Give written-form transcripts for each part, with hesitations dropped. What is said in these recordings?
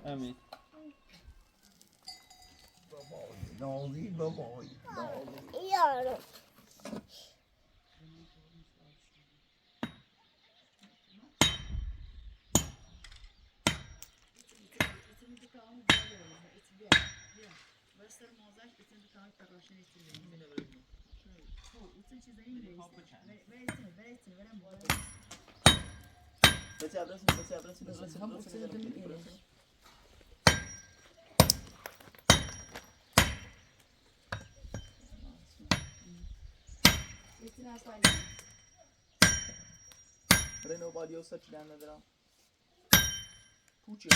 امید نازی بابایی نازی. یارو Reno balyosa planladıram. Puç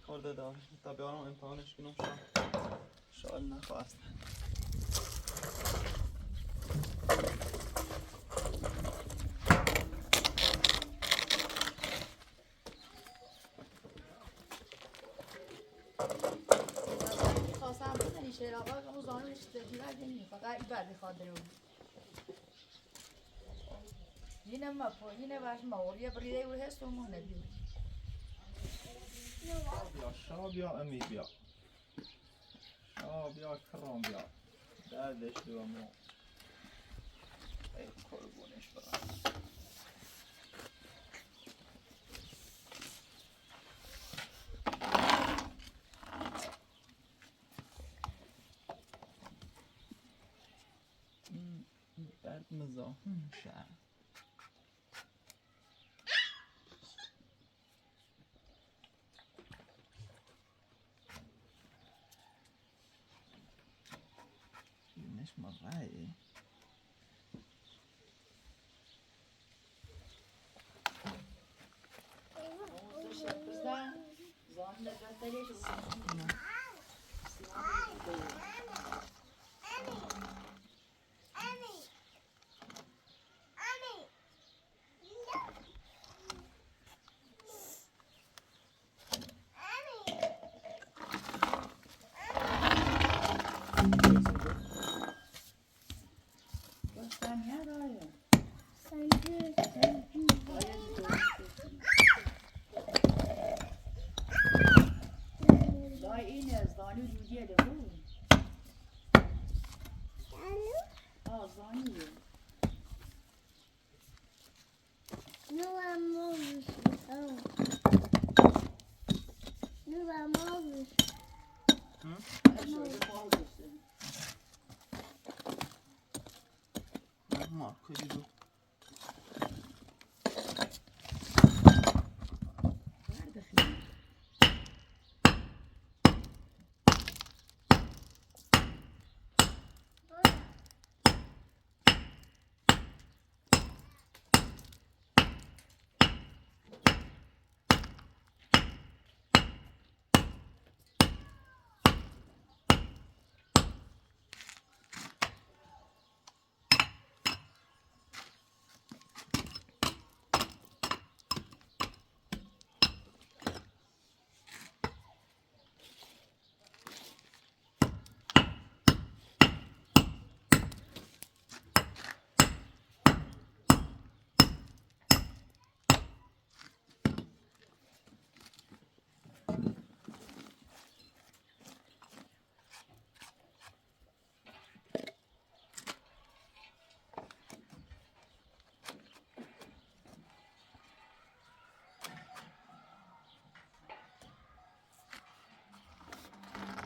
کار داده تا بیارم امتحانش کنم شال نخواست. خواستم بزنی شیر آقا اون زانوش دیگر فقط این بعد خاطر اون اینه ما اینه باش ما بریده و هست و مهنه بیو بیا شا بیا امید بیا شا بیا کرام بیا دردش دو ما ای قربونش برم. درد مزاحم شه. مش مرة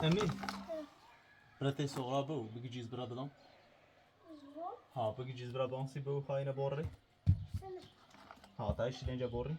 امين براتي صغرى بو بيجي جيز برا بدون ها بيجي جيز برا بدون سي بو خاينه بوري ها تعيش لينجا بوري.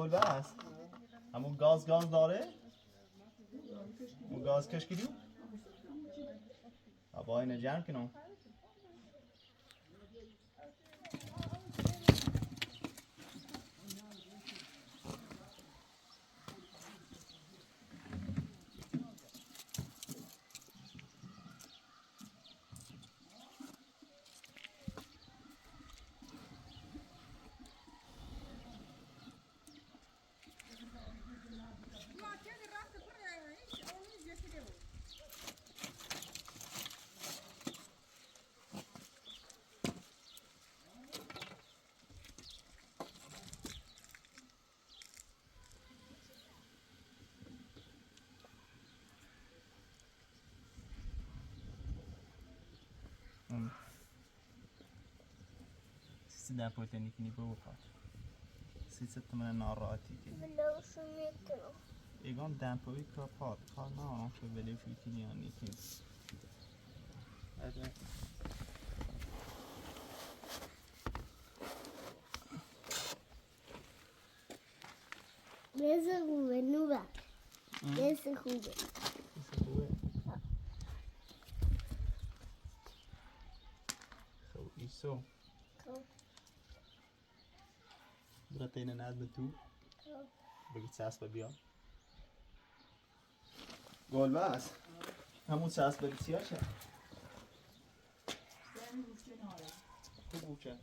گل بس همون گاز گاز داره؟ اون گاز کش کردی؟ با اینه جمع کنم. Sida på den ikke ni på Sitter med en narrativ. Egon den på vi kapad kan ha för väldigt fint i ni kan. مثل خوبه نوبه. مثل خوبه. خب ایسو. خب. برات اینه ند تو. بگی چسب بیا. گل بس. همون چسب بگی چیا چه؟ خوب بوچه.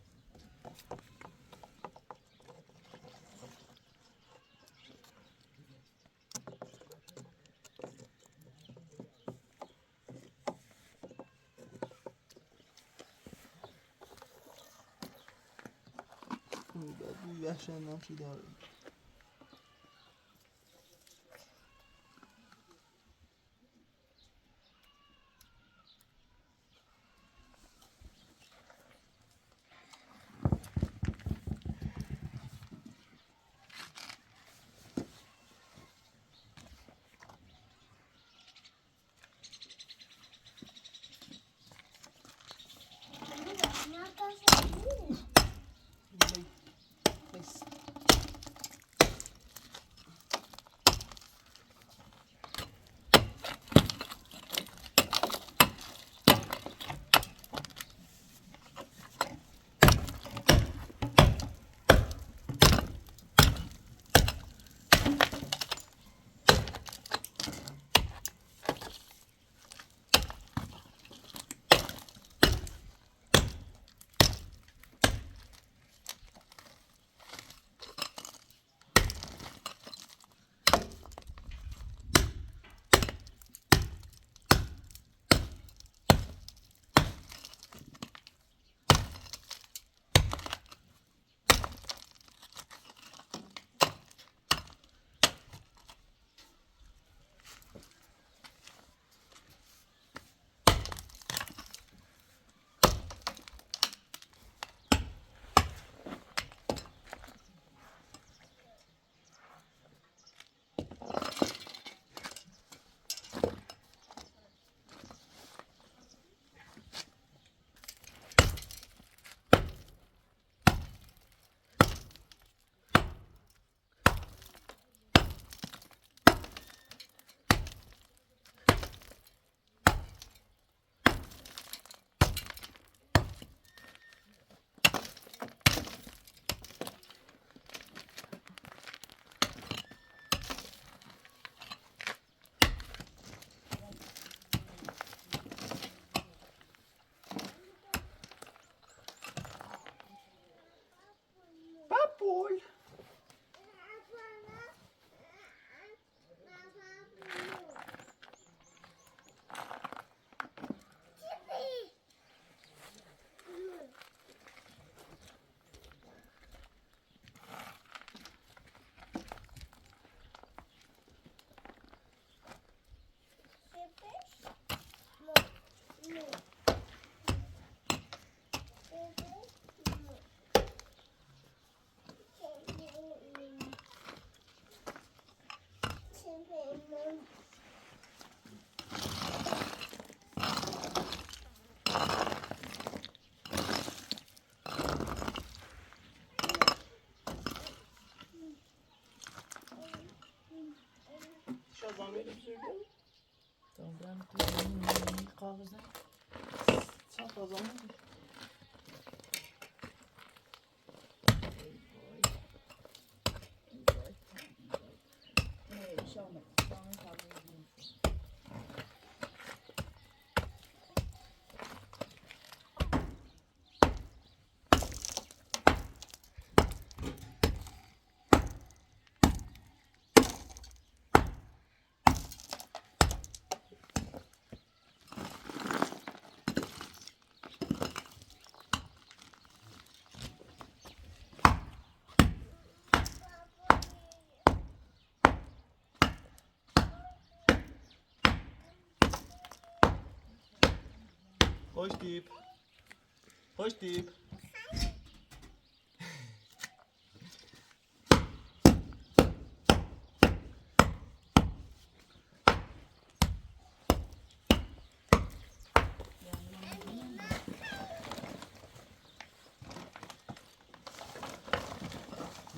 بوی وحشتناکی داره. بزن. چند تا زمان. شامل شامل شامل. خوش تیپ، خوش تیپ.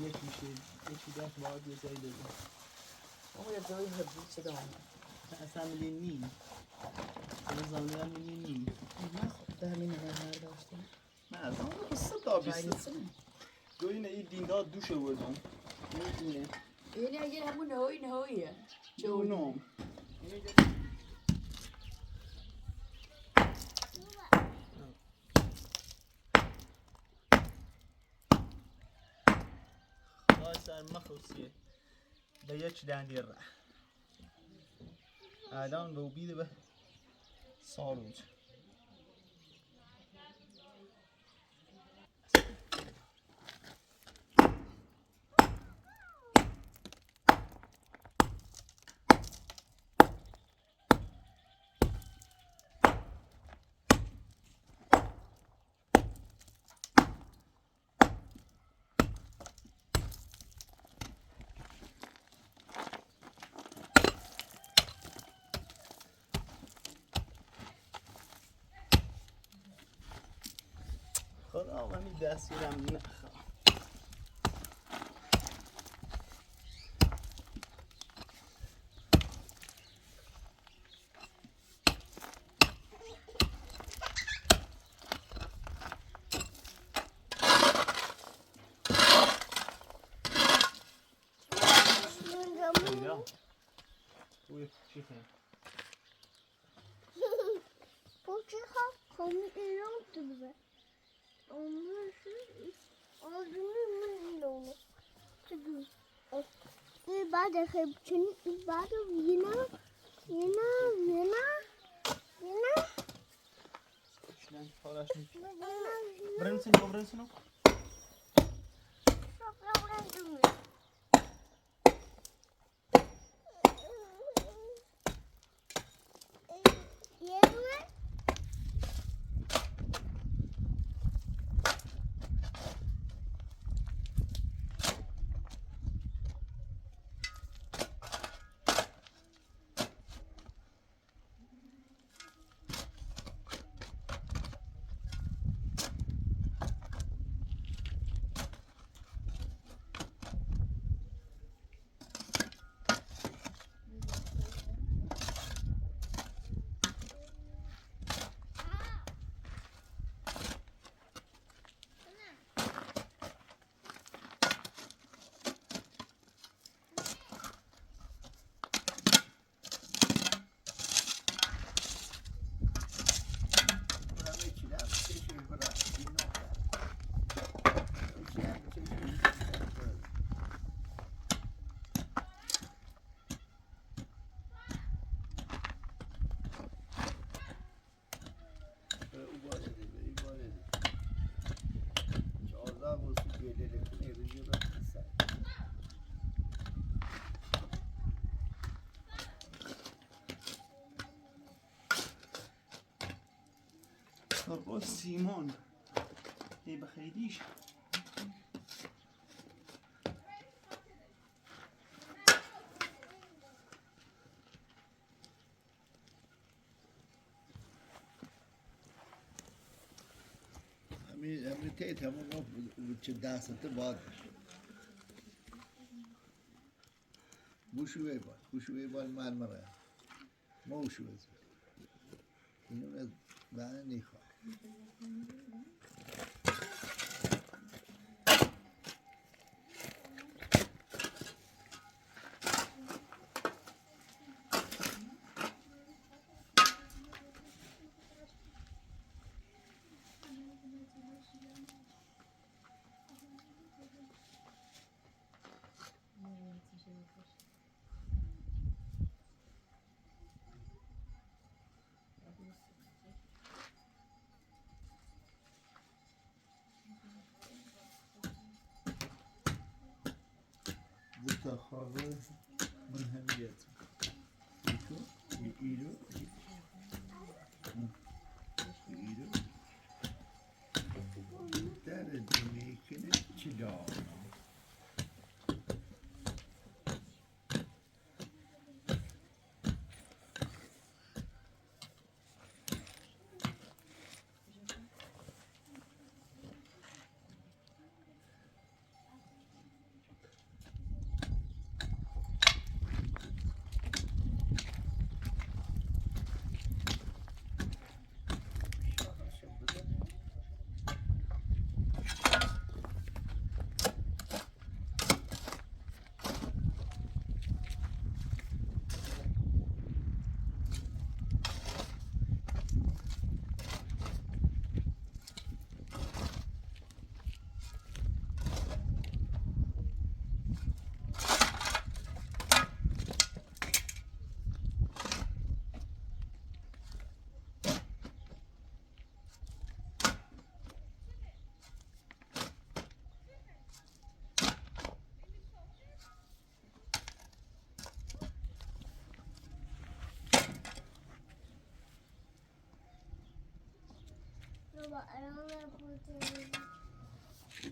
یکیشه، یکی دست باید یه جایی بزن. اون یه جایی هرزی چه دارم؟ اصلا میلی نیم زمین هم میلی نیم. نه خب ده همین نگه داشتیم. نه از اون سه تا 20 دو اینه، این دین داد دوش بردم. این اینه. اینه یه همون نهایی نهاییه. چه نوم. خدای سر مخوصیه به یک دندی ره. الان به بیده به ساروج. خدا من دستگیرم نخواه. چی خیلی؟ 不知道红一龙对不对？我们是，我们弄这个，一把的黑群，一把的鱼呢？鱼呢？鱼呢？鱼呢？ برنسینو برنسینو. با سیمان ای بخیریش. همین تیت همون چه دست باد بوشوه بال بوشوه بال مرمره موشوه اینو از بله نیخواه. دو تا خواهر من همیت ایرو ایرو در دیمیکنه چی دارم.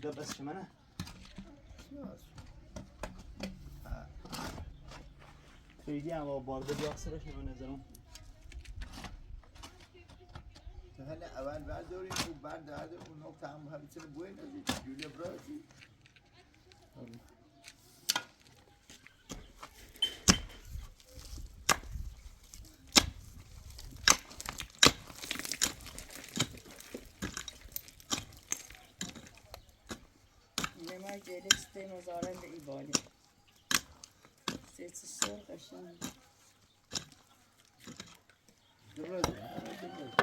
ده بس منه؟ خیلی هم بارده بیا سرش به نظرم. هنه اول بعد داریم و بعد دارد اون نقطه هم همچنین بوی نزید جوله برازی. ما جلسته مزارن به ایوالی سه سر قشنگ. درازه درازه.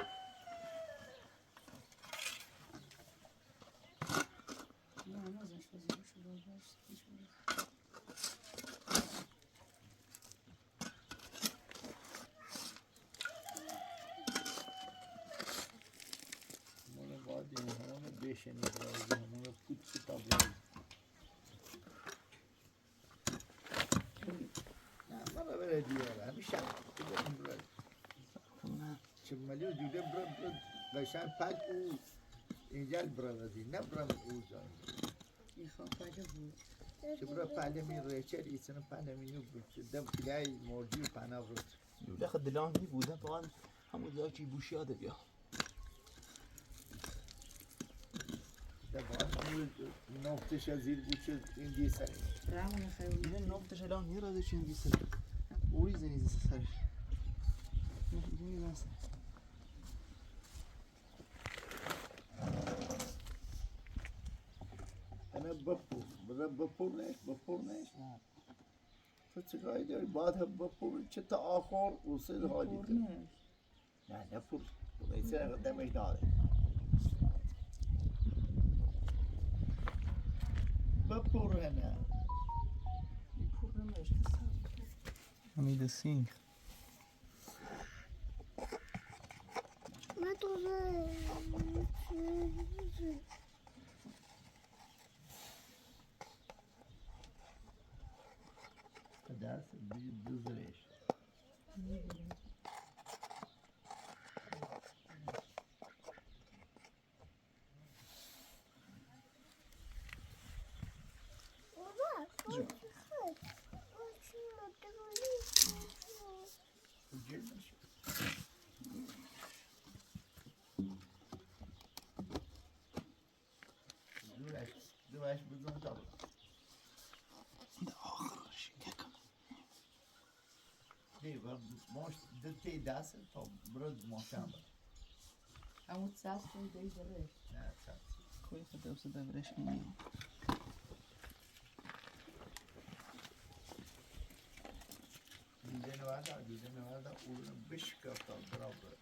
نه نازش بزرگ شده باش. همون باید همون بشنی برازی همون پوچ تا برازی. نه من بره دیاره همیشه برم چمالی و دیده برم برم قشنگ پل او اینجا برازی نه برم او زاین. میخوام پله بود. چه برا پله می ریچل ایسن پله می نو دم کلای مرجی و پناه برد. یوله خد دلان می بودن فقط همون جایی که بوشیاده بیا. نقطش از زیر بود چه این دی سرش. رمون خیلی. اینه نقطش الان میرازه چه این دی سرش. اوری زنی سرش. نه این نیست. انا بپور برا بپور نیش بپور نیش. تو چیکار داری؟ بعد هم بپور چه تا آخر وصل حالی تو. نه نه پور. ایسا دمش داره. بپور هنه. حمید سینگ. من تو دست بزرش. بابا دوش بزن تا آخرش یکم. نه و ماش دتی دست تا برد ماشم. همون ساس تو دی داره. نه ساس. کوی خود دوست دورش اینی. دیزن وردا اون بشکفتا برابر.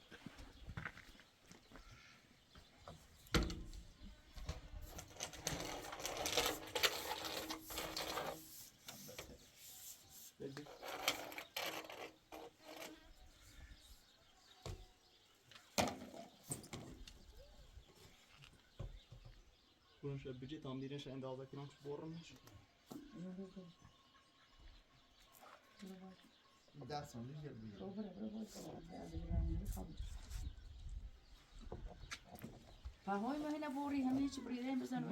Bunun بجي تامديرش عند هذا كلام بورنش. دست میشه بیرون. پاهای ما هنا بوری همه چی بریدن بزن و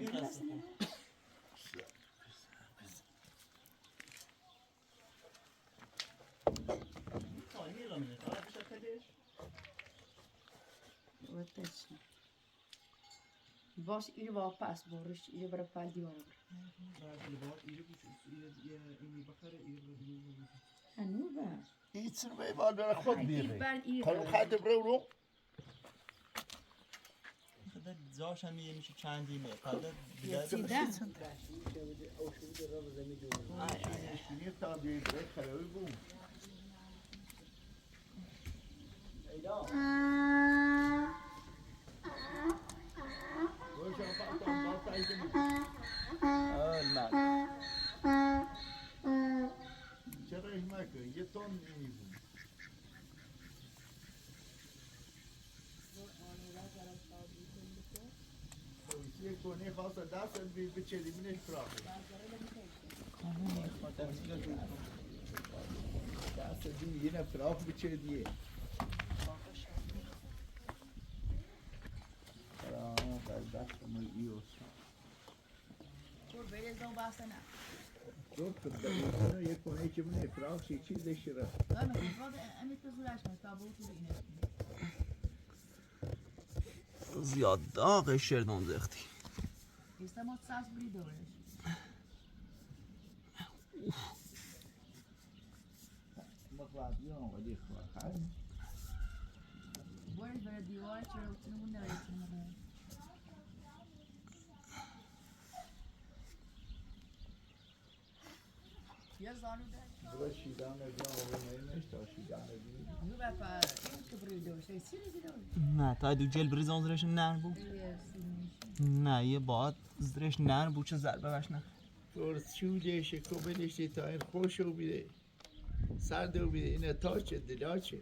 باش ایره با پس برش ایره برای پل دیواره بر هنو بر ایتس رو باید برای خود بیره. ایره خب خط برو رو. زاش هم یه میشه چندی می قدر سیده چرا ایمکه یه تون میبون. یه کنه خاص دست بچه منش فراخه. دست دی یه فراخ بچه دیه. سلام بدبخت ما ایوس. چور بریزم بسته نه. دکتر یه کنه که من فراخ چی چیز شره. دارم خود امیت بزرگش تا بود تو اینه. زیاد داغ شردون زختی. ایستا ساس بری دورش. مقابل ولی خواهد. برش برای دیوار چرا اتونمون نمیتونم. یه زانو ده. برای شیدان نبیان و نمیش تا شیدان نبیان. نو بپا این که بری دورش سی دورش. نه تا دو جل بریزان زرش نرم بود. نه یه بعد زرش نرم بود چه ضربه بش نه. ترسولش کوبلش تا این خوشو بیده. سردو بیده اینه تا چه دلا چه.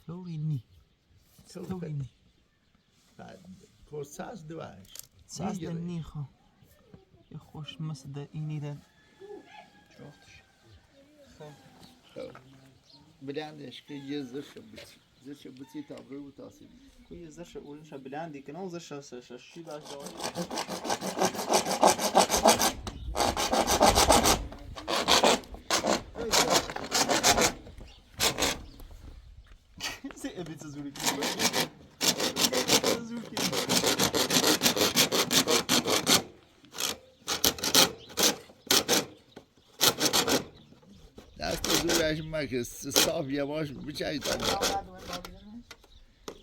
توی نی. توی نی. کرساس دوش. ساز ده نی خو. یه خوش مثل ده اینی ده. خب. بلندش که یه زرش بچی. زرش بچی تا برو و تاسی. کوی زرش اولش بلندی کنه و زرش شی باش داره. دست زورش مکه صاف یواش بچه تا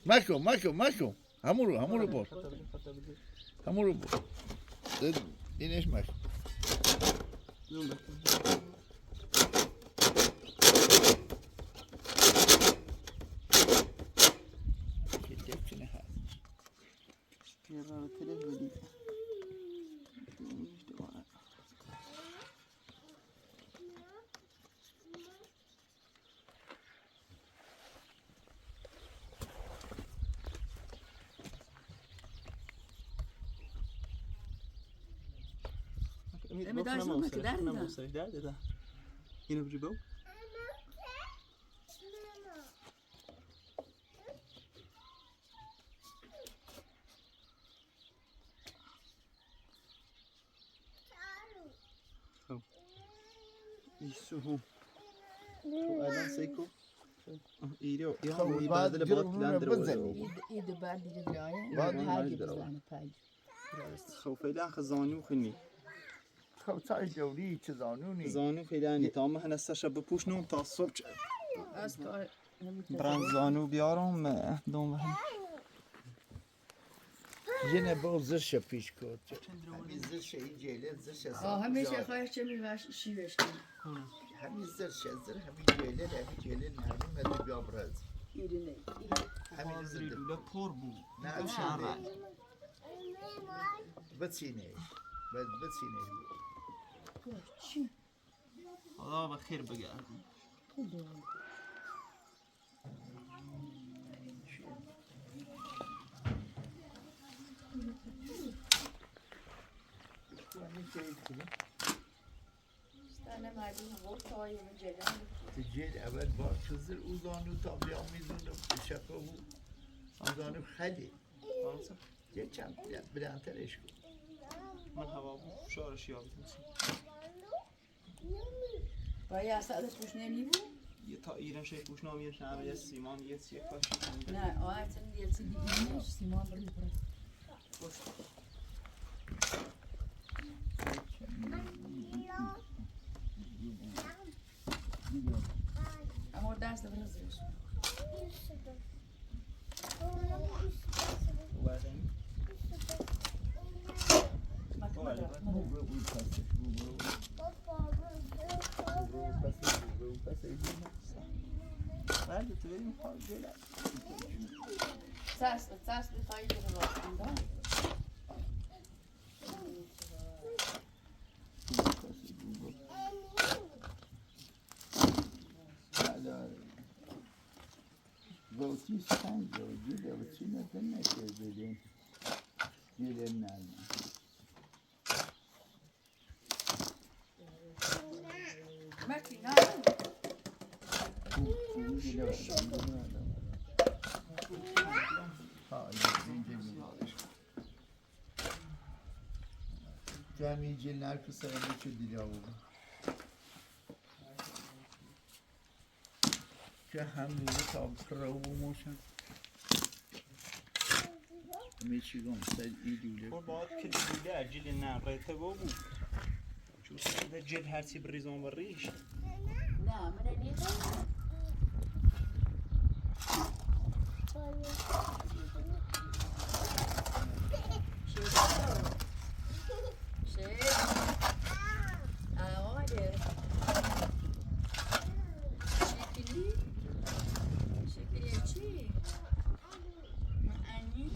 مکن مکن مکن همون رو بر همون رو بر اینش مکن. درد ده. اینو بجیبو. خب. ایسو. تو الان سیکو. ایرو خب، بعد بعد لبات جرم لاندر بزن. اید بعد دیگه درایه. بعد هاگی دیگه بزنه پای. خب فعلا خزانو خنی. خب تا جوری چه زانونی. زانو فعلا تا ما هنه سرش بپوش نوم تا صبح از کار برند زانو بیارم دوم هم. Yine bu zırşa پیش کرد. همین زرشه این جیله زرشه آه همیشه خواهش چه میوش شیوش کنی همین زرشه زر همین جیله همین جیله نرمی مدی بیا براز. ایرینه همین زر لوله پر بود. نه بچینه بس بچینه. چی؟ خدا به خیر بگردون. نه مردم وقت های من جلن جیل اول با چیزر او زانو تا بیا میزونو شفا و او زانو خلی. یه چند بلندترش کن. من هوا بود فشارش یابید. باید اصلا ازش نمی بود؟ یه تا ایران شی پوش نام یه شنبه یه سیمان یه سی کاش. نه آه اصلا یه چیزی دیگه سیمان بری بری. اما دست برزش. بله تو بریم جلو. ساس ساس بخوای رو وقتی سنگ و جیل و چی نکنه که بدین جیل نه مکی نه تو همین جیل نرکو سر چه دیده بود که همین تا پرو موشن میچیگم سر ای دوله. پر باید که لوله جیل نه ریته بود. چون سر جل هرچی بریزون بریش. نه من نیست. شکلی شکلی چی؟ معنی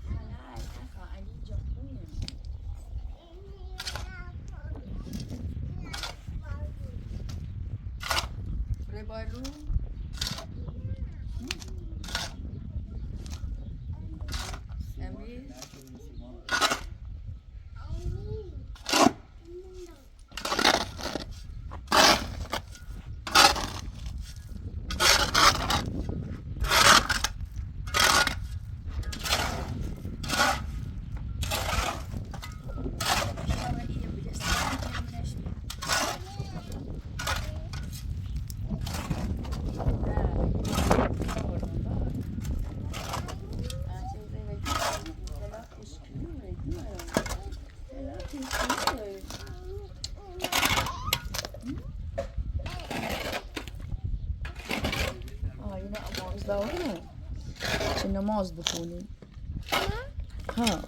حلال اخا علی جاپونه. ربالو امیر چه نماز بخونیم ها.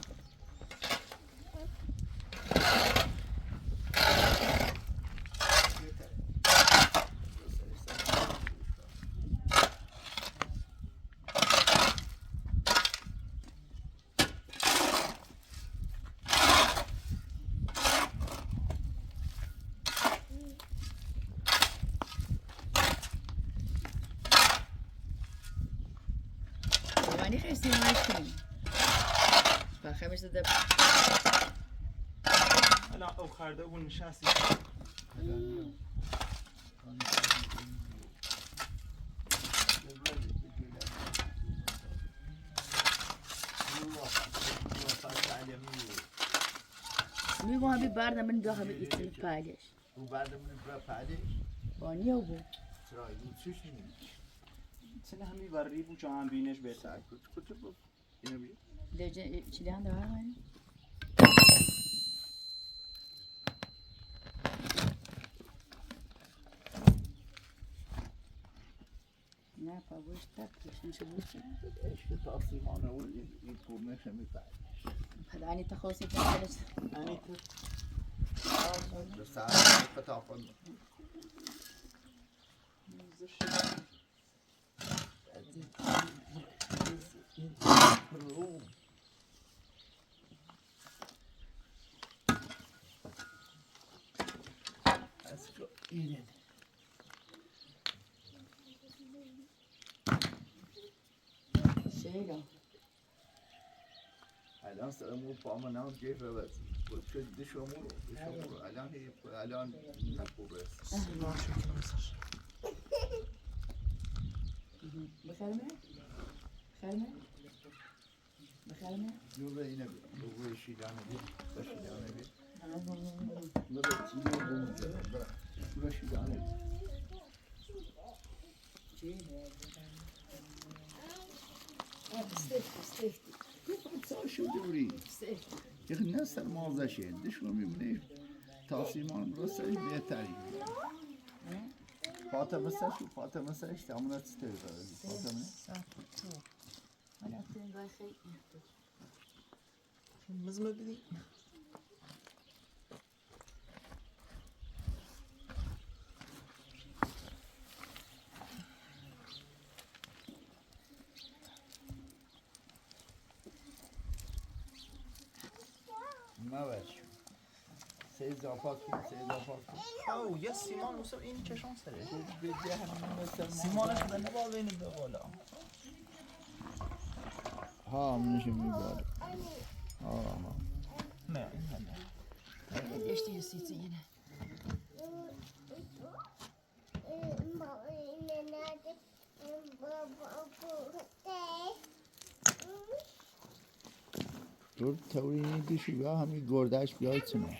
وانی خیلی مایکیم و خمیس ده. الان او خرده اون نشستی. میگم همی بعد من بیا همی ایتل پالش. و بعد من برا پالش. بانی او بود. چرا چش نمی چه همی بری بو چه هم بینش بهتر. کجا بود اینو بیا. لجن چلی هم داره همی نه نه پاوش تک میشه بوچه عشق تا سیمان اول این پورنش میپرد پدانی تخوصی تخوص انی تو سر خطا Let's go eat it. شیلا الان سرمون پا من هم جیف بس بود دشمون دشمون الان الان نپوبه سیمان شکر بخرمه بخرمه بخرمه جوره اینه بگوی شیدانه بی بشیدانه بی بره تیمو بوم بره بره شیدانه بی چی؟ استفتی شو دوری استفتی یک نسل مازشه دشمون میبینی تا سیمان برسه بهتری فاطمه سر شو فاطمه سرش تمام چطور فاطمه حالا تنگای خیلی مزمه بدی ما سه اضافات کن سه اضافات کن او یا سیمان موسم این چشان سره سیمان سیمانش به نبا بین به بالا ها منش میباره ها ها نه این نه اشتی سیتی اینه دور توری دیشی بیا همین گردش بیای چنه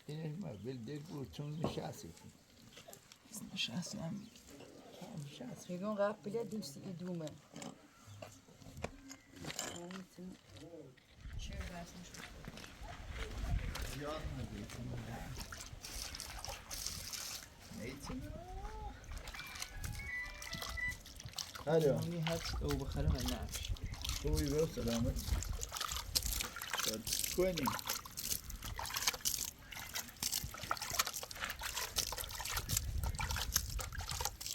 اینش ما بل دیگ بود چون نشستی نشستی هم نشستی میگم قبل دوستی ادومه یاد ندید نیتیم الو اونی هست او بخره من نش خوبی به سلامت کنی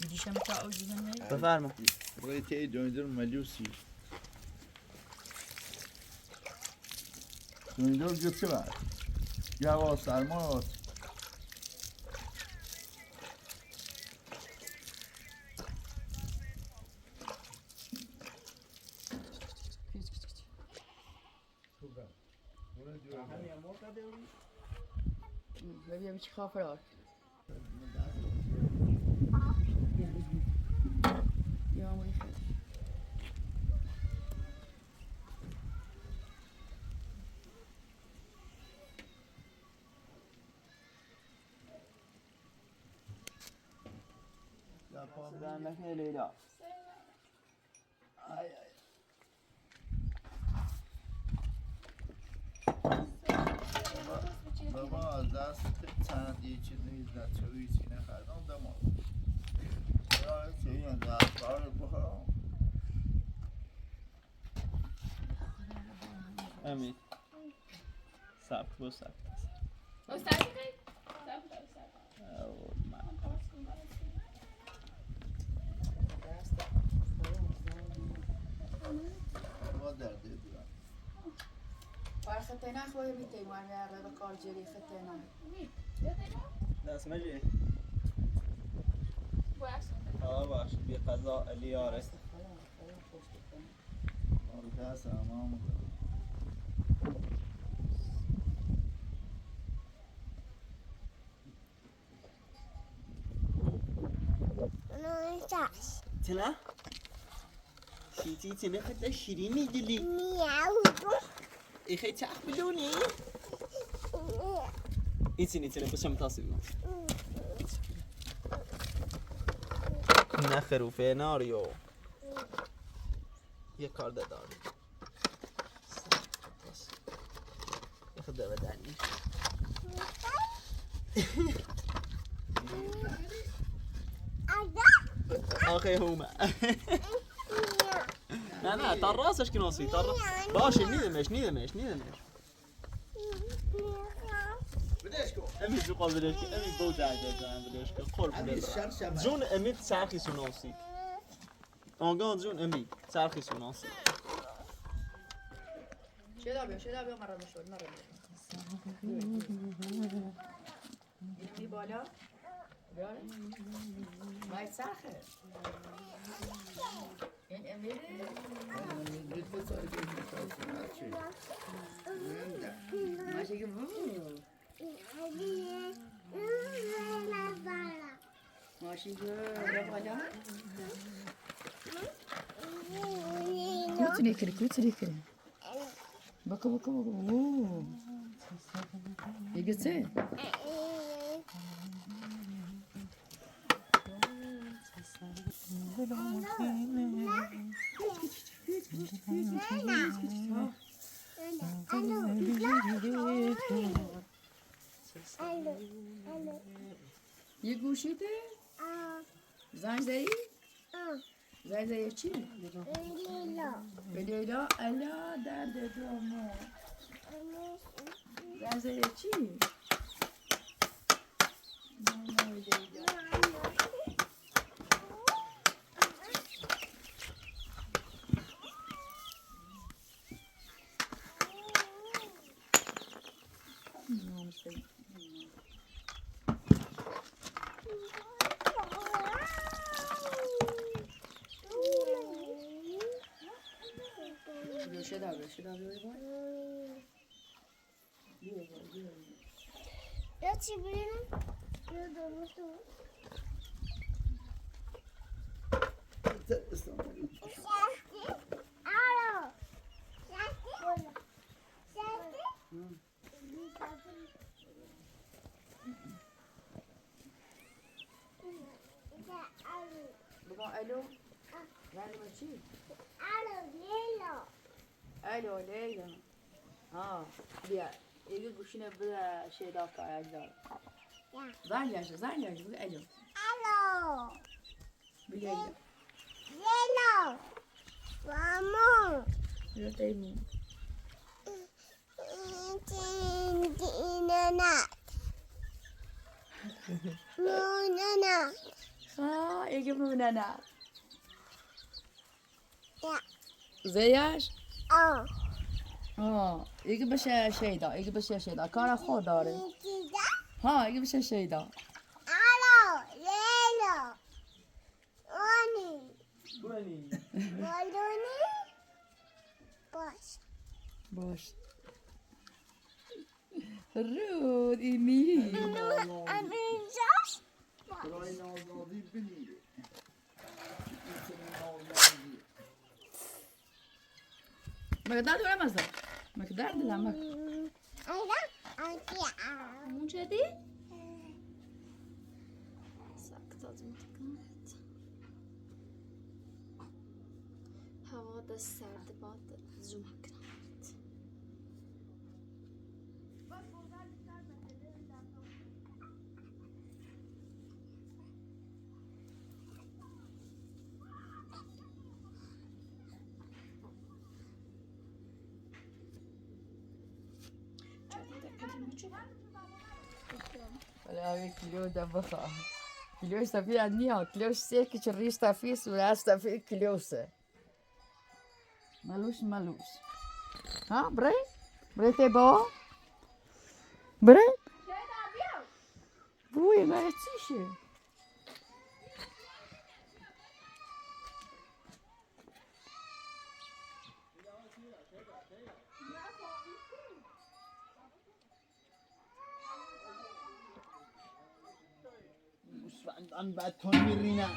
دیشم تا اوجیدم بفرما ریتی دویدر ملوسی دویدر گفته بعد جوا سرما ببینم چی خافرار یا موی خیلی نکنه لیلا بابا از دست چند یه چیز نیز نه چوی چی نخریدم دماغ یا چی دست بار بخورم امید سبک بو سبک او من با درده دورم خطينا خويا بيتي وانا بقال جري خطينا دست مجی آه باش بی قضا الیاره دست امام تنه شیتی تنه خیلی شیرینی دلی ای خیلی تخ بلونی ایتینی تنه بسم تصیب نه خروفه ناریو یه کار داری. خدا بدنی. آخه هومه. نه نه تا راسش کناسی تا باشه نیدمش نیدمش نیدمش. بدش کو. امی جو قال بدش که امی بو تعجب جان بدش که قرب امی شرشم. جون امی چرخی سوناسی. آنگاه جون امی چرخی سوناسی. شدا بیا شدا بیا مرا بشور مرا بیا بالا بیا باید سرخه این امیره ماشی که ماشی که بیا بالا کوتری کری کوتری کری Baka baka baka. Oo. İgisi. یه گوشیده؟ زنگ زدی؟ زنگ زدی چی؟ به لیلا الا درد دومو زنگ زدی چی؟ نه نه لیلا شدا بیا شدا بیا بیا Ya çivirin. Ya da bu. Alo. بابا الو الو چی؟ Alo Leyla. الو لیلا ها بیا یه گوشینه بده شیدا که اجدار زن یاشه زن یاشه بگو الو Alo. بگو الو Leyla. Mama. بیا تیمو Nana. Nana. ها یکی مونه نه Ya. زیاش Aa. ها یکی بشه شیدا یکی بشه شیدا کار خود داره ها یکی بشه شیدا Alo Leyla. Oni. Baloni. Baş. باش رود ایمی Amca. برای نازنازی بمیره. نازنازی. مگه درد ولا مزه مگه درد لا Ayla. Anki. مو جدي ساكتة هوا ده سرد باد زوم كنت ولا كيلو دبخة كيلو استفيد عنيها كيلو سيك شريش تفيس ولا استفيد كيلو مالوش مالوش ها بري بري تبا بري بوي ما تيشي گوسفندان بعد تون میرینن.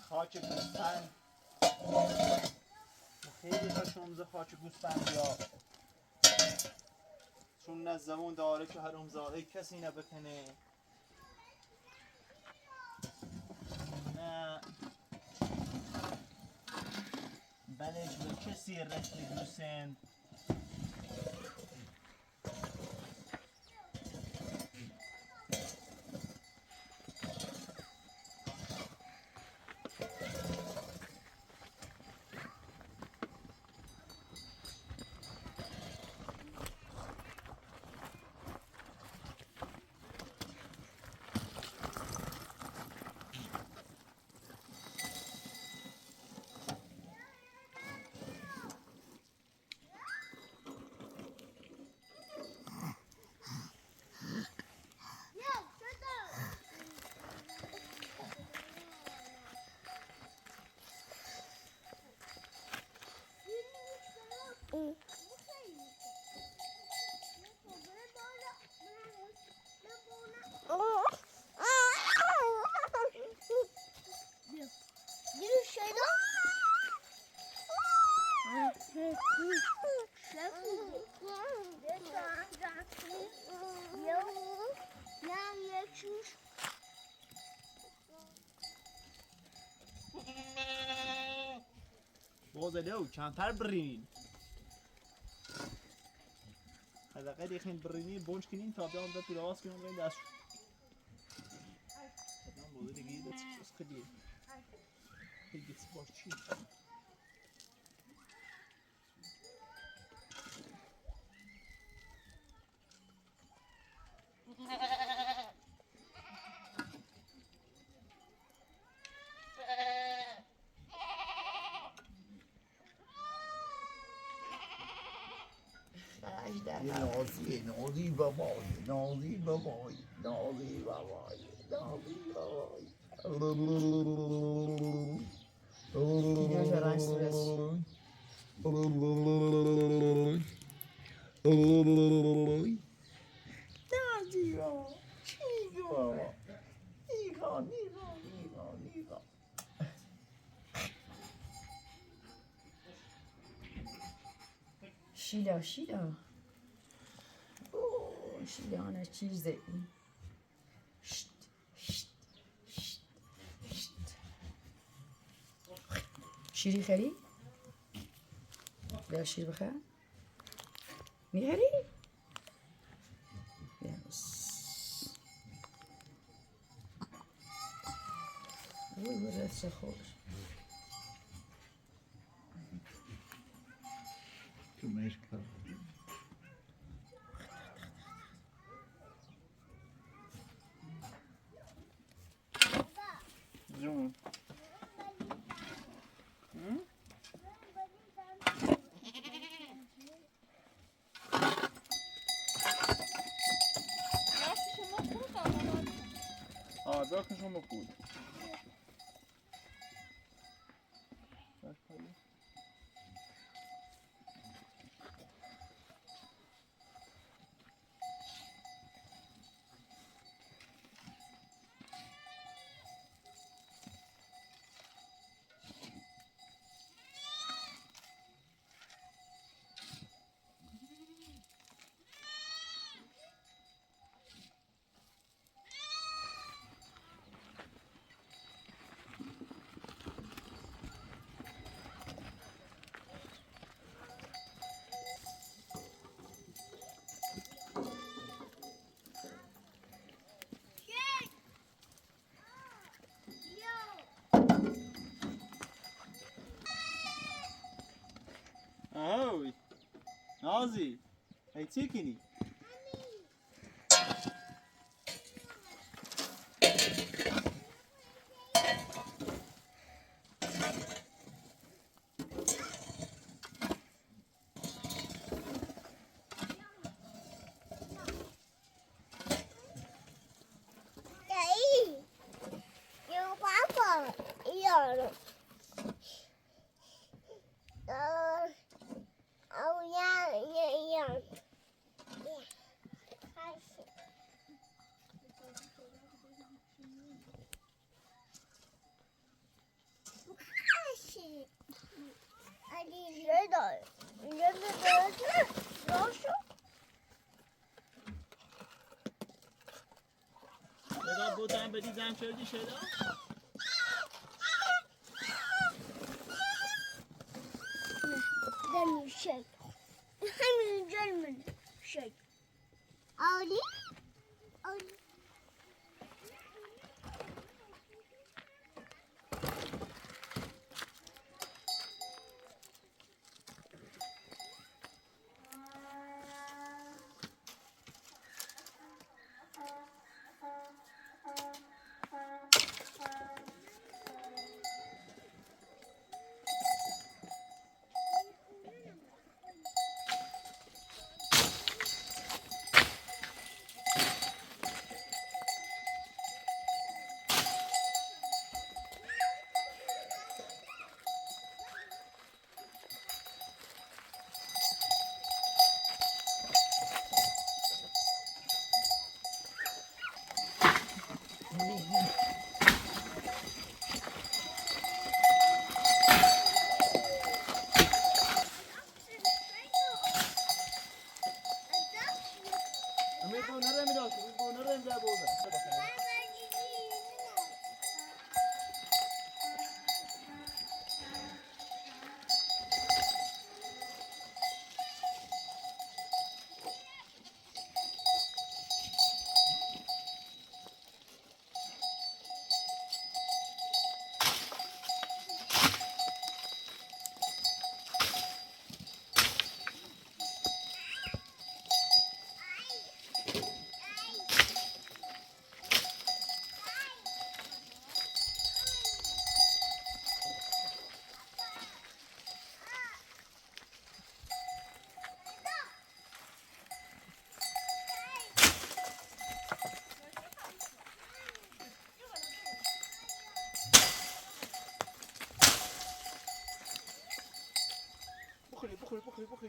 خاک گوسفند خیلی خوشمزه خاک گوسفند یا چون نه زبون داره که حرومزاده کسی نبکنه، نه بلش به کسی رسل گوسند. بازلو کمتر برین، حداقل یخین برینی بونج کنین تا بیام به پولاس کنیم برین دست شد. بوده دیگه دست خیلی خیلی باش چی. نازی نازی بابای نازی بابای نازی بابای نازی بابای. نازی بابا چی بابا نیگا نیگا نیگا نیگا. شیلا شیلا شیلا چیزه این. شت شت شت شت. شیری خری؟ بیا شیر بخور. میخری؟ بیا. وای وای dat is zo goed. جون آه داخلشون بخور. آهوی نازی ای چی کنی؟ شیدا اینجا داره راشو. شیدا بودم بدی زن شدی شیدا. دمی شد همینجا من شد آلی آلی. امیر بو نره میداد بو نره میداد بو. بخوری بخوری بخوری بخوری.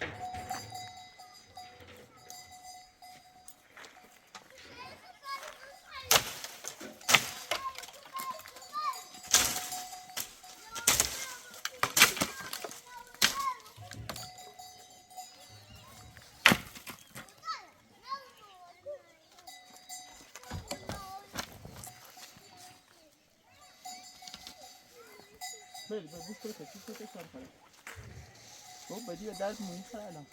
بله بوش کنه بوش کنه سر کنه. خب بدی درد میخوره الان.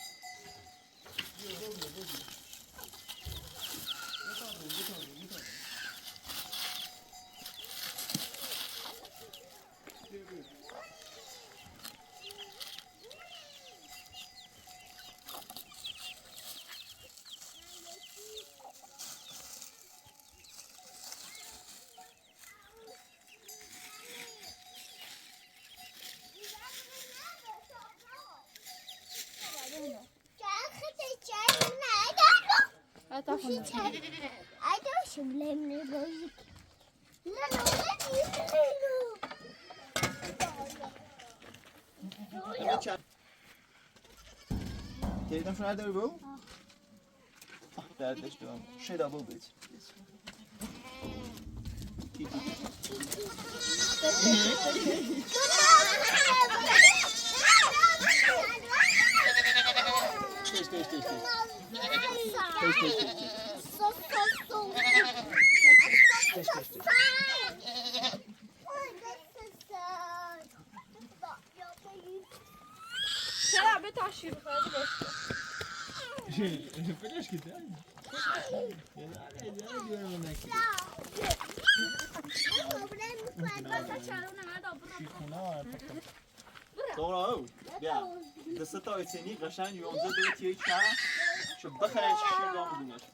Teyzem şunu nerede bu? Ah dertleşti ben. Şey de bu bit. Teş teş teş teş. Teş teş teş teş. Teş teş teş. چرا به تشریف خواهی باشه. بلاش كده. Doğru. بیا دست تا ایتنی قشنگ یونزه دو تیه چه شو بخره چی دام دونش.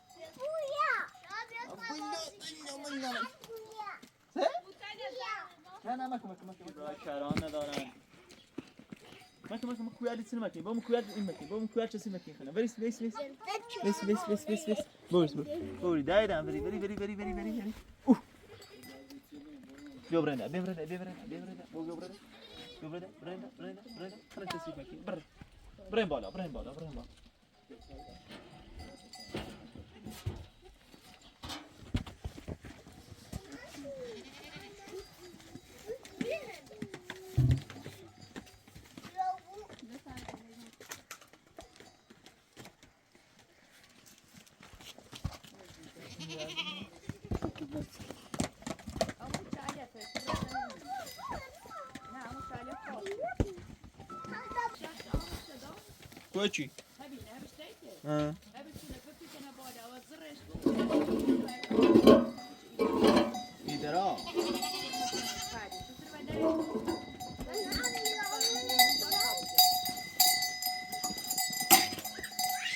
نه نه مکن مکن مکن کران ندارن. مکن مکن کویال چی مکن با کویال این مکن با کویال چی مکن خنا وریس وریس وریس وریس وریس وریس وریس وریس بوریس بوری دایدم وری وری وری وری وری وری وری اوه بیا برنده بیا برنده بیا برنده بیا برنده بیا برنده بیا برنده برنده برنده برنده خنا چی مکن بر بریم بالا بریم بالا بریم بالا. کوچی ها ایدرا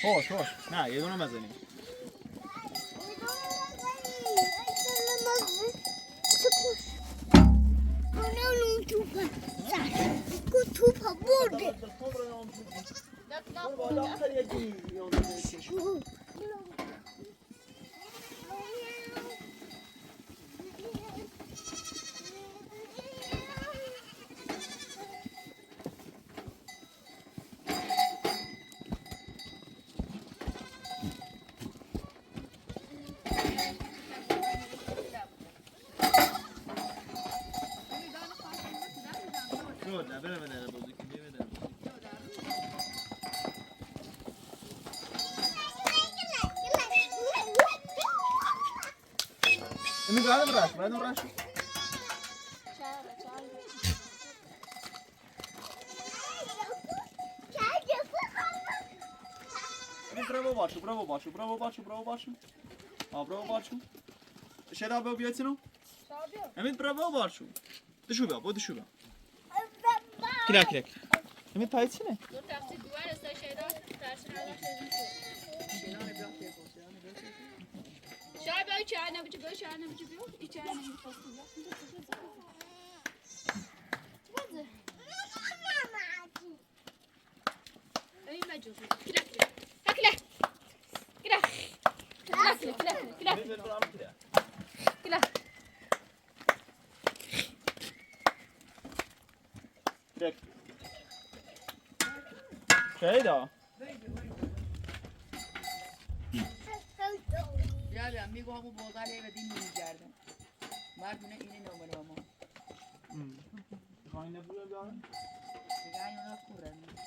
خوش خوش نه یه دونه مزنی بعدم راش Bravo bašu, bravo bašu, bravo bašu, bravo bašu. A bravo bašu. Şeda be biyetinu. Emin bravo bašu. Dışu be, bu dışu be. Kila kila. Emin payçine. Dur tafsi duvar ise şeyden tersine شاید بیای چه نمیشه بیای چه نمیشه بیای چه نمیشه ای مجوز كلا كلا كلا كلا كلا كلا كلا كلا شايدة جابر میگو همون بوغال هی بدین میگردن مردونه اینه نومن ما خواهی نبودم دارن؟ دیگه اونا کورن.